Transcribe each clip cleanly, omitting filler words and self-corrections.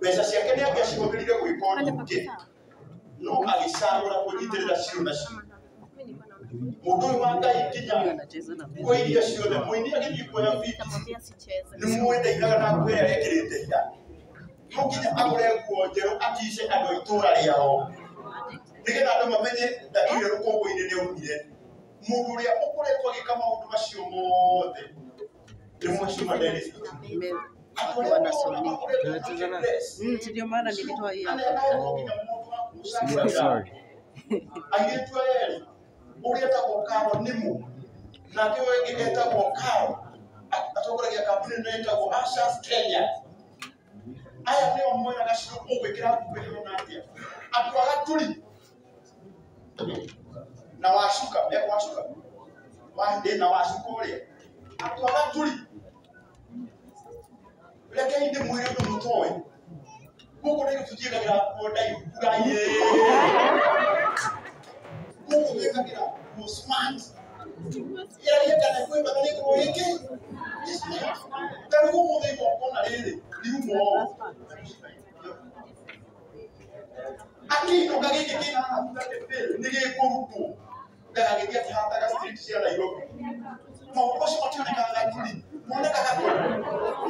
Mbeca ciake nĩ angĩacihũthĩrire gwĩka ũndũ ũngĩ, no agĩcagũra kũnyitĩrĩra Shiro na Shiro. Mũndũ ũyũ wa Ngai nginya nguo iria ciothe mũini agĩthiĩ kuoya video nĩ mũĩ ndainaga na nguo ĩrĩa ekĩrĩte ira. No nginya agũre nguo njerũ atice andũ a itũũra rĩao nĩgetha andũ mamenye ndakiire rũkũngũ-inĩ nĩ aumire. Mũndũ ũrĩa ũkoretwo agĩka maũndũ macio mothe nĩ Mheshimiwa Dennis Itumbi. Andũ arĩa ũrona makoretwo makĩbless, Ndio maana nilitoa hii hapa. anenagwo nginya mũndũ wa kũmũcagũra. Airĩtu aya erĩ, ũrĩa etagwo Carol Nimũ nake ũyũ ũngĩ etagwo Carol, atongoragia kambuni ĩno ĩtagwo Ashas Kenya. Aya nĩo mwĩraga Shiro ũgwĩkĩra nguo ĩhana atĩa. Andũ a Gaturi na Wacuka, mekwo Wacuka na Wacuka ũrĩa, andũ a Gaturi, rekei ndĩmwĩre ũndũ mũtoĩ. Gũkũ nĩ tũtiĩkagĩra nguo ndaihu kuga yee. Gũkũ twĩkagĩra nguo smart. Ĩraria kana kwĩ bata nĩ ĩkorwo ĩkĩ smart. Ta rĩu ũmũthĩ igongona rĩrĩ riuma ũũ. Akĩinũka gĩkĩ kĩna haha thutha kĩbĩrĩ nĩ gĩkũrutwo ndagagĩthiĩ akĩhataga street cia Nairobi. Maũndũ macio mationekaga Gaturi, monekaga kũ?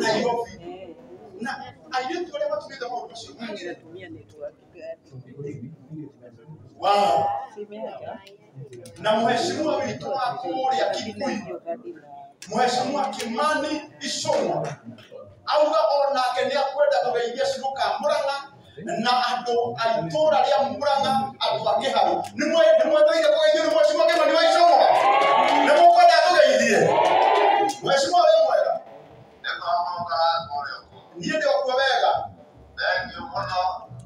Nairobi. Na airĩtu arĩa matũmĩte maũndũ macio magĩre. Natumia network gani? Wow. Simu yake. Na mheshimiwa witũ wa kũrĩa Kikuyu, Hiyo kadi na Mheshimiwa Kimani Ichung'wa auga onake nĩ akwenda kũgeithia Shiro ka Murang'a na andũ a itũũra rĩa Murang'a, andũ a Kĩharũ. Nĩ mwetereire kũgeithio nĩ Mheshimiwa Kimani wa Ichung'wa? Nĩ mũkwenda tũgeithie? Mheshimiwa wĩ mwega? Niĩ ndĩ okuo wega.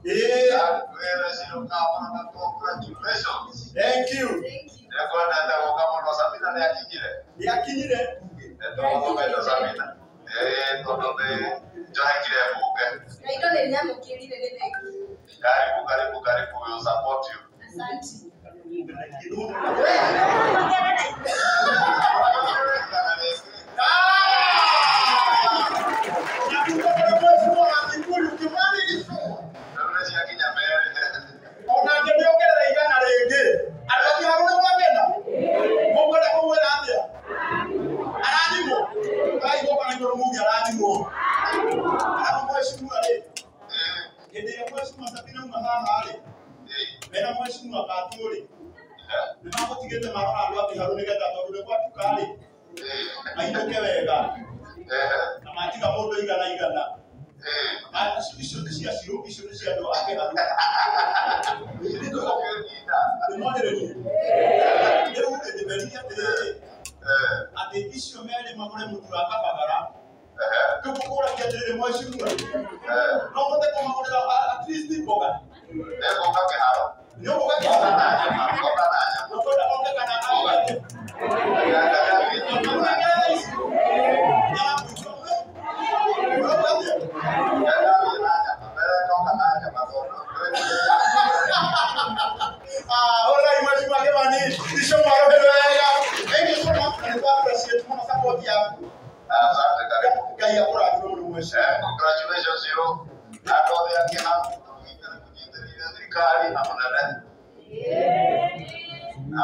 Ĩĩ, thank you. Nĩ akinyire. Karibu, karibu, karibu. We will support you. Na tuko na Mheshimiwa wa Kikuyu Kimani Ichung'wa. Onake nĩ ongerera igana rĩngĩ. Andũ a Kĩharũ nĩ mwakena? Mũkwenda kũmwĩra atĩa? Arathimwo? Araigua kana igũrũ muge arathimwo. Arabu mheshimiwa rĩ, hĩndĩ ĩrĩa mheshimiwa Sabina auma haha rĩ, mena mheshimiwa Katũ rĩ, nĩ magũtigĩte marora andũ a Kĩharũ nĩgetha tondũ nĩ gwatuka rĩ, mainũke wega na matiga mũndũ igana igana. Icio nĩ cia Shiro, icio nĩ cia andũ a Kĩharũ. Nĩmwarĩrĩrie. Rĩu rĩ, ndĩmerire atĩrĩrĩ, atĩ icio merĩ magũre mũtu wa kabagara. Rĩu ngũkũragia atĩrĩrĩ mheshimiwa, no ũhote kũmagũrĩra at least mboga? Nĩ ũgũka Kĩharũ? Ũkwenda oke kana agũke? Ũrauga atĩa? Ah, hũrĩrai Mheshimiwa Kimani Ichung'wa rũhĩ wega. Thank you so much, na nĩ twa appreciate mũno support yaku. Ngai akũrathime mũno mheshimiwa. Congratulations, Shiro. Andũ othe a Kĩharũ tũnyitĩrĩire thirikari na mũnene.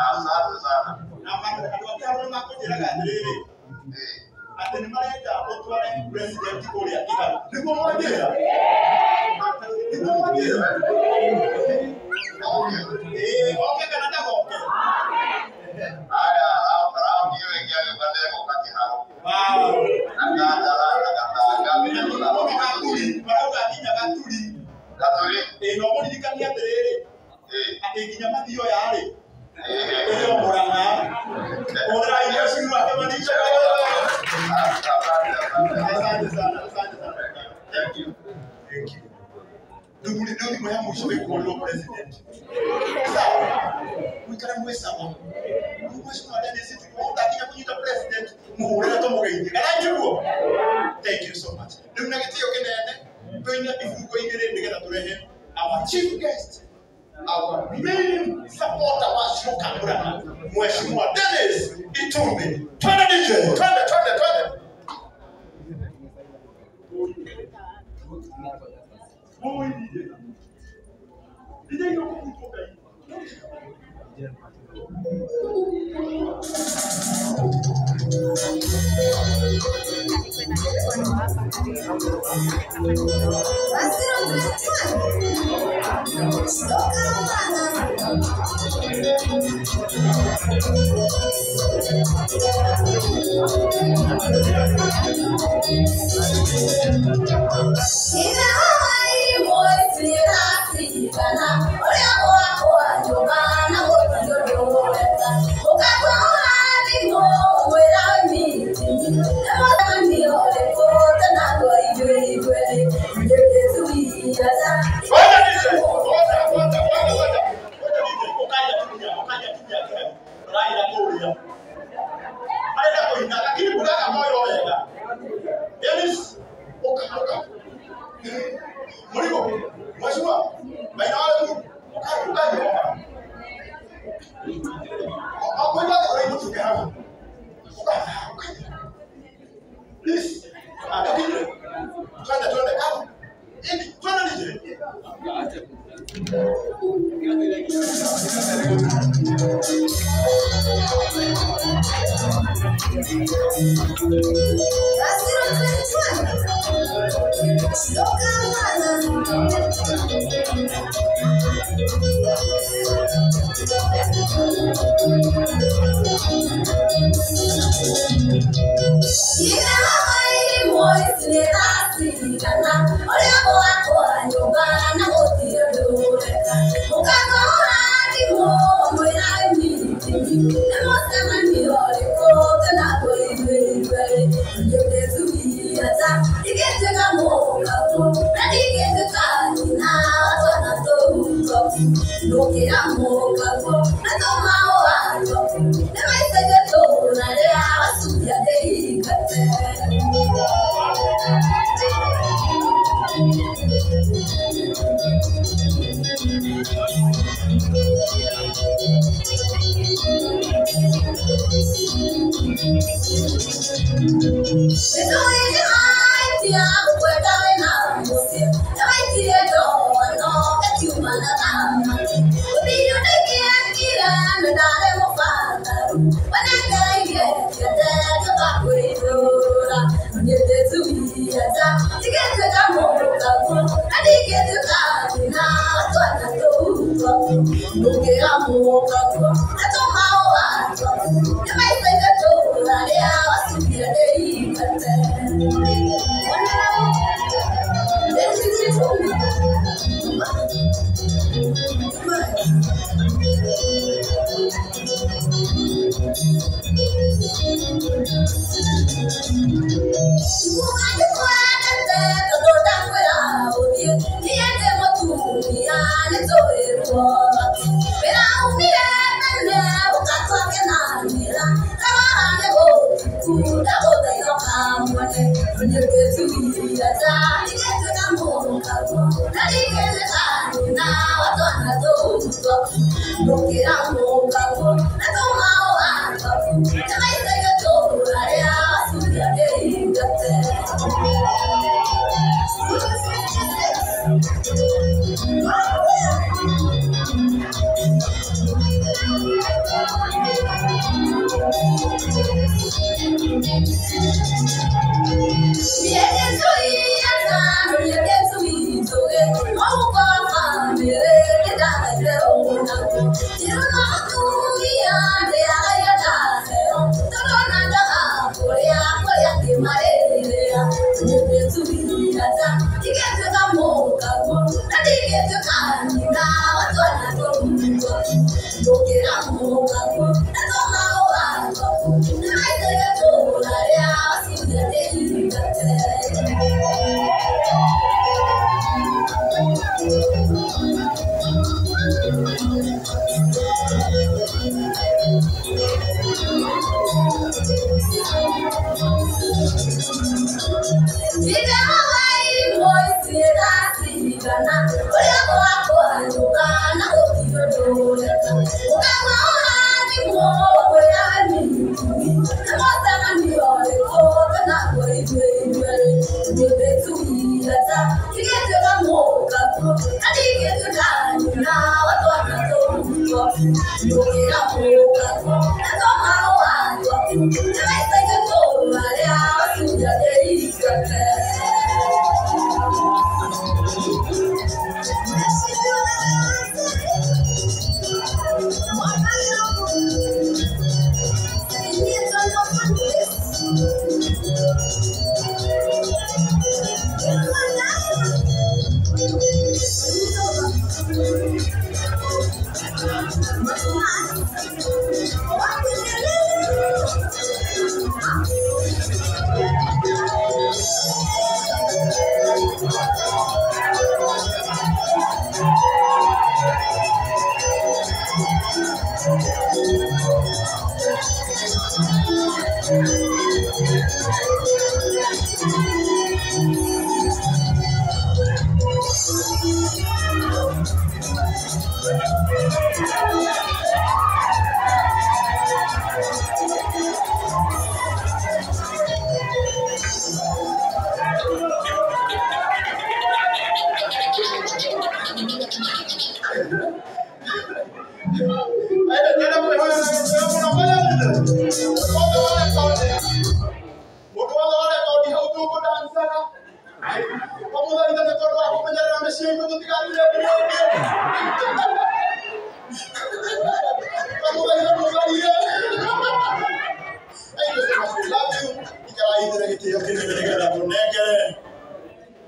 Asante sana. Na andũ a Kĩharũ nĩ makũnjĩraga atĩrĩrĩ, atĩ nĩ marenda ũtware president kũrĩa Kĩharũ. Nĩguo mwanjĩra? Nĩguo mwanjĩra? Ĩĩ, oke kana ndagoke? Haya, raundi ĩyo ĩngĩ agĩũka ndegũka Kĩharũ. Wow. Na Kandara, na Gatanga, Na nginya Gaturi, marauga nginya Gaturi. Gaturi. Ĩĩ, no mũririkanie atĩrĩrĩ, atĩ nginya Mathioya rĩ, ĩyo Murang'a. Hũrĩrai Mheshimiwa Kimani Ichung'wa. Asante sana, asante sana. Thank you. Thank you. Rĩu rĩu thimũ ya mũico ĩkũhũrĩrwo president. Sawa. Mũikare mwĩ sawa. Rĩu Mheshimiwa Dennis Itumbi, ũtakinya kũnyita president, mũhũrĩre tũmũgeithie. Kana njiguo? Thank you so much. Rĩu na gĩtĩo kĩnene, tũine ibungo igĩrĩ nĩgetha tũrehe our chief guest, our main supporter wa Shiro ka Murang'a, Mheshimiwa Dennis Itumbi. Twende DJ, twende, twende, twende. Mumu DJ. DJ no kukutoka hii.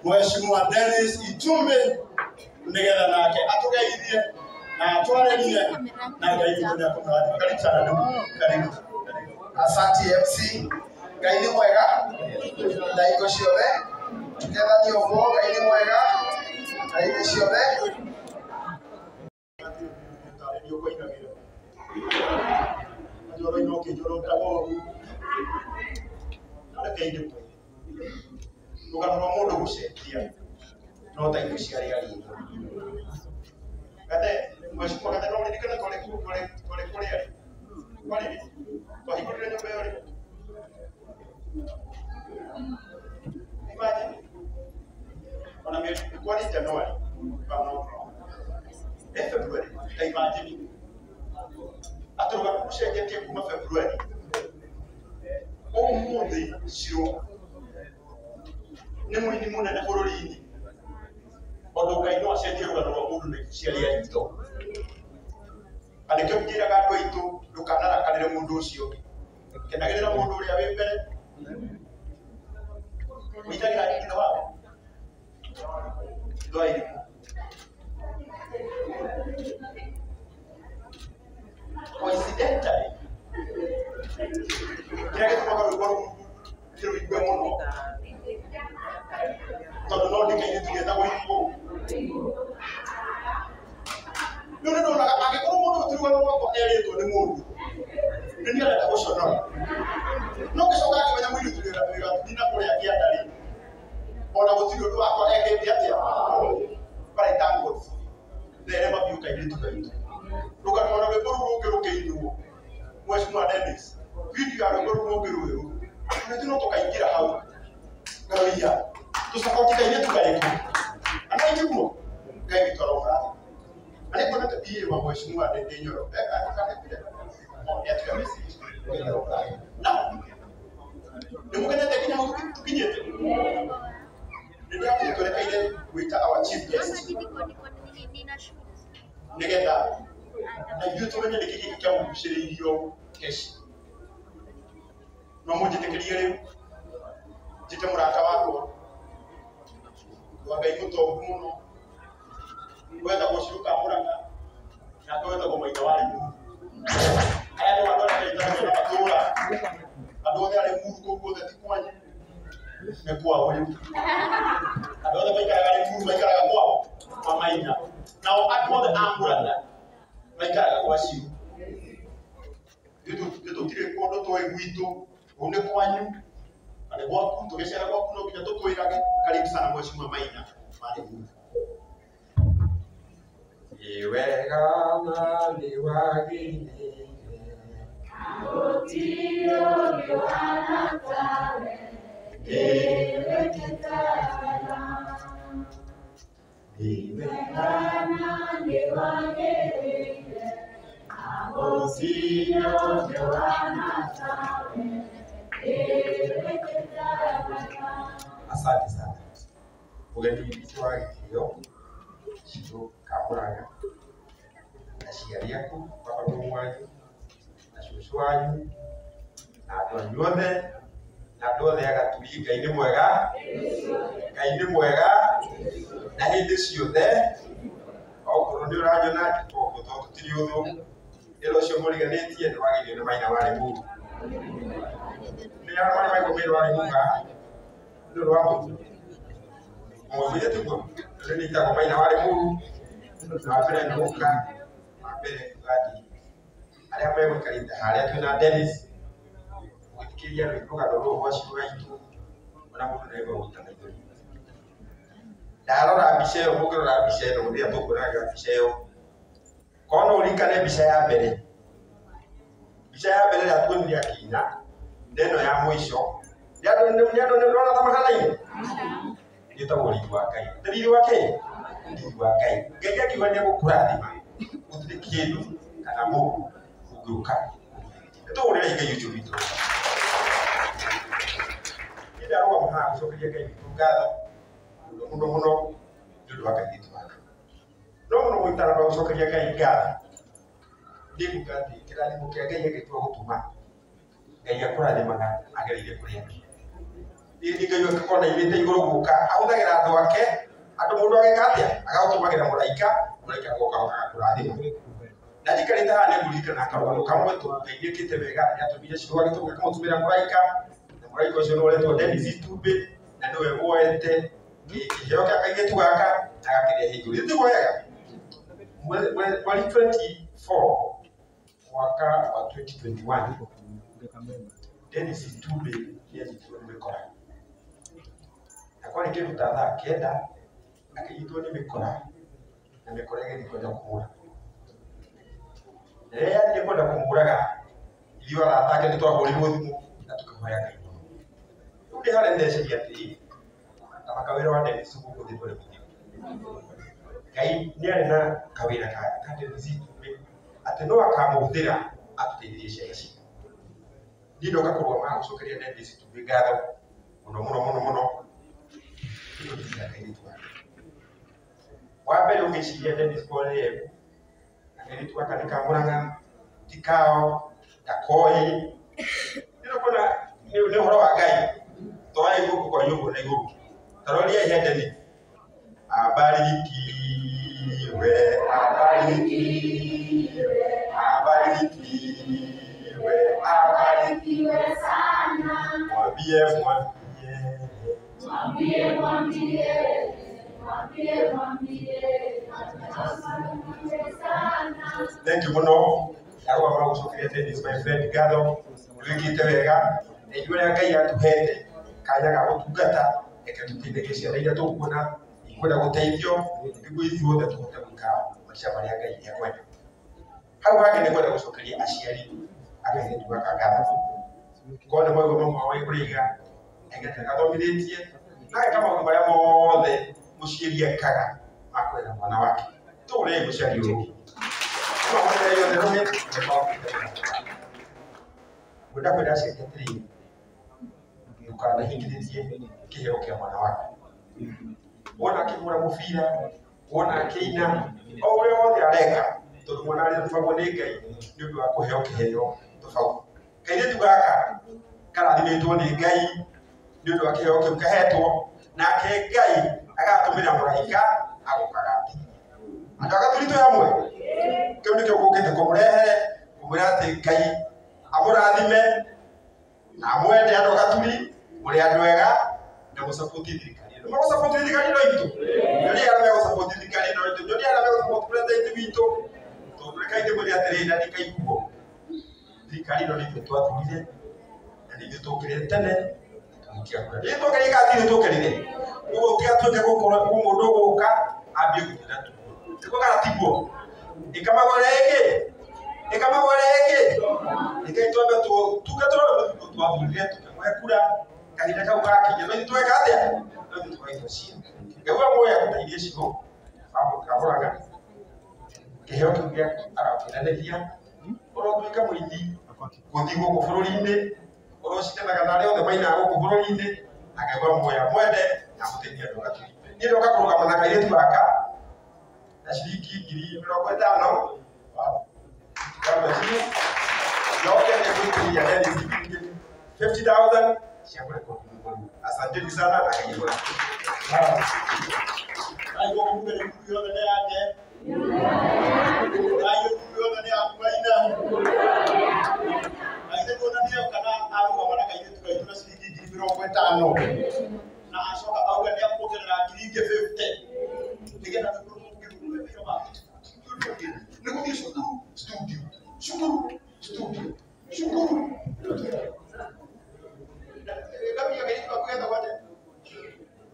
Mheshimiwa Dennis Itumbi nigetha nake atugeithie na atwarĩrie na Ngai witũ nĩakũmũrathima. Karibu sana ndugu. Karibu. Asante MC. Ngai nĩ mwega na hingo ciothe tukethanie ũguo. Ngai nĩ mwega na hingo ciothe. Rũgano rwa mũndũ gũcenjia no ta irio cia rĩa ritho. Gate, mheshimiwa Gate, no ũririkane twarĩ kũrĩa rĩ? Kwarĩ rĩ? Twahingũrire nyũmba ĩyo rĩ? Imagine. Ona mĩeri kwarĩ January, if I'm not wrong. Ĩ February, ta imagine. Atĩ rũgano rũcenjetie kuma February. Ũmũthĩ Shiro nĩ mũini mũnene bũrũri-inĩ. Tondũ Ngai no acenjie rũgano rwa mũndũ na ibu cia rĩa ritho. Na nĩkĩo njĩraga andũ aitũ ndũkanarakarĩre mũndũ ũcio. Kenagĩrĩra mũndũ ũrĩa wĩ mbere. Ũitagĩra nyina wao. Thwa irimũ. Coincidentally, kĩrĩa gĩtũmaga rwĩmbo rũu ndĩrũigue mũno tondũ no ndĩ kairĩtu getagwo Irigũ. Rĩu nĩ ndonaga angĩkorwo mũndũ ũyũ ti rũgano rwakwa erĩtwo nĩ mũndũ, nĩ niĩ arenda gũconora. No ngĩcoka ngĩmenya mũirĩtu wĩ gatuthi na kũrĩa kĩanda rĩ, ona gũtirĩ ũndũ wakwa ekĩte atĩa. But I thank God for you. Therema biũ kairĩtu gaitũ. Rũgano rwa rwĩmbo rũu rũngĩ rũkĩinwo, Mheshimiwa Dennis, video ya rwĩmbo rũu rũngĩ rwerũ, ithuĩ no tũkaingĩra hau ngaroiya tũcaboti kairĩtu karĩkũ. Ana itiguo Ngai witũ aromũrathima. Na nĩnguona ta PA wa Mheshimiwa Ndindi Nyoro nĩatiga message. Ngai aromũrathima. Na nĩmũkenete nginya hau tũkinyĩte. Nĩndĩrathiĩ twerekeire gwĩta our chief guest nĩgetha na ithuĩ tũmenye nĩkĩ gĩkĩ kĩamũgucĩrĩirio Keshi. No mũnjĩtĩkĩrie rĩu njĩte mũrata wakwa wa Ngai mũtongu mũno wetagwo Shiro ka Mũrang'a nake wetagwo Maitha wa Limuru. Aya nĩ andũ arĩa maitanagia na matũũra, andũ othe a Limuru kũu guothe ti kwanyu, nĩ kwao rĩu. Andũ othe maikaraga Limuru maikaraga kwao kwa Maina, nao andũ othe a Mũrang'a maikaraga kwa Shiro. Ithuĩ tũtirĩ kũndũ tũĩ gwitũ, kũu nĩ kwanyu na nĩ gwaku, tũgĩcera gwaku no nginya tũkwĩrage. Karibu sana Mheshimiwa Maina wa Limuru. Nĩ wega na nĩ wagĩrĩire Asante sana. Mugeni witũ wa gĩtĩo Cibũ Kamũraga, aciari aku, baba mũmũ wanyu, na cũcũ wanyu, na andũ anyu othe, na andũ othe a Gaturi. Ngai nĩ mwega, Ngai nĩ mwega, na hĩndĩ ciothe. Okorwo nĩ ũranyona njĩka ũguo tondũ tũtirĩ ũthũ. Ĩra ũcio mũriganĩtie nĩ wagĩrĩire nĩ maina warĩ mũru. Nĩ arĩa marĩ maigua maina warĩ mũru haha? Nĩ ũndũ wa mũtu. Mũgũithie tiguo? Rĩu nĩ itagwo maina warĩ mũru. Na wa mbere nĩ gũka, wa mbere kuga atĩ arĩa megũikarĩte harĩa twĩna Dennis, gũthikĩrĩria rwĩmbo rũgano rũrũ rwa ciugo itũ, ona mũndũ nĩaigua gũita maithori. Ndarora mbica ĩyo, mũngĩrora mbica ĩno, mũthenya tũkuonaga mbica ĩyo. Korwo no ũririkane mbica ya mbere. Mbica ya mbere ĩrĩa tuonire akĩina, na ĩno ya mũico, nĩ andũ nĩ andũ nĩũrona ta mahanaine? Nĩ ĩtagwo riri wa Ngai. Nĩ riri wa kĩ? Riri wa Ngai. Ngai akiuga nĩ egũkũrathima, gũtirĩ kĩndũ kana mũndũ ũngĩũka. Nĩ tũhũrĩrei Ngai ũcio witũ. Niĩ ndarũgama haha gũcokeria Ngai witũ ngatho mũno mũno mũno nĩ ũndũ wa kairĩtu gaka. No mũno mũitaramba gũcokeria Ngai ngatho, nĩ nguga atĩ kĩrathimo kĩa Ngai agĩtua gũtũma, Ngai akũrathimaga agereire kũrĩ angĩ. Nĩ Ngai angĩkorwo aimĩte igũrũ gũka, ahũthagĩra andũ ake, andũ mũndũ ageka atĩa? Agagũtũmagĩra mũraika, mũraika agoka agakũrathima. Na njikarĩte haha nĩngũririkana karũgano kamwe tondũ Ngai nĩekĩte wega, nĩatũmire ciugo agĩtũma akamũtũmĩra mũraika, na mũraika ũcio nĩwe ũretwo Dennis Itumbĩ, na nĩwe woete kĩheo kĩa kairĩtu gaka na agakĩrehe igũrũ. Githĩ tiguo wega? Mweri 24 mwaka wa 2021 Dennis Itumbĩ nĩanyitirwo nĩ mĩkora. Na kwarĩ kĩndũ ta thaa kenda akĩnyitwo nĩ mĩkora na mĩkora ĩgĩthiĩ kwenda kũmũraga. Na rĩrĩa yathire kwenda kũmũraga, ithuĩ arata ake nĩtwahũrirwo thimũ na tũkĩhoya Ngai mũno. Rĩu ndĩ harĩa ndĩreciria atĩrĩrĩ, ta kawĩra wa Dennis gũkũ thĩ ndwarĩ mũthiru. Ngai nĩarĩ na kawĩra ka Dennis Itumbĩ atĩ no akamũhũthĩra atũteithie ciana citũ. Niĩ ndoka kũrũgama haha gũcokeria Dennis Itumbĩ ngatho mũno mũno mũno mũno nĩ ũndũ wa kairĩtu gaka. Wa mbere ũngĩciria Dennis Paul na kairĩtu gaka nĩ kamũraga, ti kao, ndakoĩ. Nĩ ũkuona nĩ ũhoro wa Ngai, torai guoko kwanyu ũguo na igũrũ. Ta roriai he Dennis. Abarikiwe, abarikiwe, abarikiwe, abarikiwe sana. Mwambie, mwambie. Mwambie, mwambie, mwambie, mwambie, abarikiwe sana. Thank you mũno. Ndarũgama gũcokeria Dennis my friend ngatho, wĩkĩte wega. Na ithuĩ arĩa Ngai atũhete kanya ga gũtungata, reke tũteithĩke ciana iria tũkuona ikwenda gũteithio nĩguo ithuothe tũhote gũikara maica marĩa Ngai ekwenda. Hau hangĩ nĩ kwenda gũcokeria aciari a kairĩtu gaka ngatho. Korwo nĩ mwaigua mamu wao ũrĩiga, ageka gathomithĩtie na ageka maũndũ marĩa mothe mũciari ekaga ma kũrera mwana wake. Tũhũrĩrei mũciari ũyũ. Ngwenda kwĩra aciari atĩrĩrĩ, ndũkanahingĩrĩrie kĩheo kĩa mwana waku. Wona akĩhũra mũbira, wona akĩina, o ũrĩa wothe areka, tondũ mwana arĩrathimagwo nĩ Ngai nĩ ũndũ wa kũheo kĩheo tofauti. Kairĩtu gaka karathimĩtwo nĩ Ngai nĩ ũndũ wa kĩheo kĩu kahetwo, nake Ngai agatũmĩra mũraika agũkaga atĩ. Andũ a Gaturi twĩ hamwe? Kĩu nĩkĩo ngũkĩte kũmũrehere, kũmwĩra atĩ Ngai amũrathime na amwende andũ a Gaturi, mũrĩ andũ ega na mũcapoti thirikari ĩno. Nĩmũgũcapoti thirikari ĩno itũ? Nyonia arĩa megũcapoti thirikari ĩno itũ, nyonia arĩa megũcapoti president witũ. Tondũ reke ndĩmwĩre atĩrĩrĩ na ndikaiguo, thirikari ĩno nĩ ithuĩ twathurire na nĩ ithuĩ tũkĩrire tene tũgĩikia kura. Nĩ ithuĩ twokĩrire kana ti ithuĩ twokĩrire? Ũguo gũtigatuĩke gũkorwo mũndũ ũgũka ambie gũtwĩra tiguo. Nĩguo kana tiguo? Ĩkamagwo rĩngĩ, ĩkamagwo rĩngĩ. Reke twambe tuge tũrore mũthuri twathurire tũkĩmũhe kura kahinda kau gakinya no ithuĩ tweka atĩa? No ithuĩ tũgaitwo ciira. Ngai wa muoyo agũteithie cigo Murang'a kĩheo kĩu gĩaku arokĩnenehia ũrotuĩka mũini gũthiĩ gũkũ bũrũri-inĩ ũrocindanaga na arĩa othe mainaga gũkũ bũrũri-inĩ na Ngai wa muoyo amwende na amũteithie andũ gaturi. Niĩ ndoka kũrũgama na kairĩtu gaka na ciringi 50,000. Wow. God bless you. Yote ni kuitia Dennis 50,000 cia kũrekodi rwĩmbo rũu. Asanteni sana na Ngai amũrathime. Ngai gũkũ nĩ yothe nĩ yake. Ngai gũkũ yothe nĩ yaku Maina. Ngai nĩkuonania kana arũgama na kairĩtu gaitũ na ciringi 50,000. Na acoka auga nĩ akuongerera ngiri ingĩ 50. Nĩgetha tũkorwo tũkĩrutwo wĩra wake. Nĩ gũthiĩ cukuru studio, cukuru studio, cukuru studio. Ngamia kairĩtu gaku getagwo atĩa?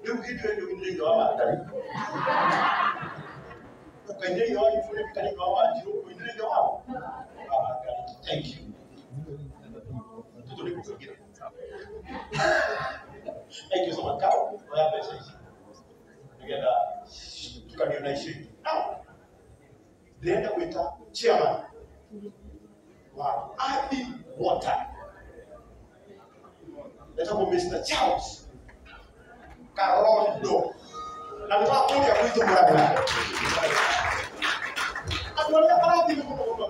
Rĩu hĩndĩ ĩyo nĩ ithe wa Wangari. Ukainĩra ithe wa Gĩbũrĩ kana ithe wa Wanjirũ, ũinĩre ithe wao? Wa Wangari. Thank you. Tũtũ nĩ gũkũingĩra. Thank you so much. Kau, oya mbeca ici. Nĩgetha tukanio na icio ingĩ. Now, ndĩrenda gwĩta chairman wa Athi Water. Etagwo Mr. Charles Karondo. Na nĩ wa kũrĩa gwitũ Murang'a. Andũ arĩa marathiĩ mũno mũno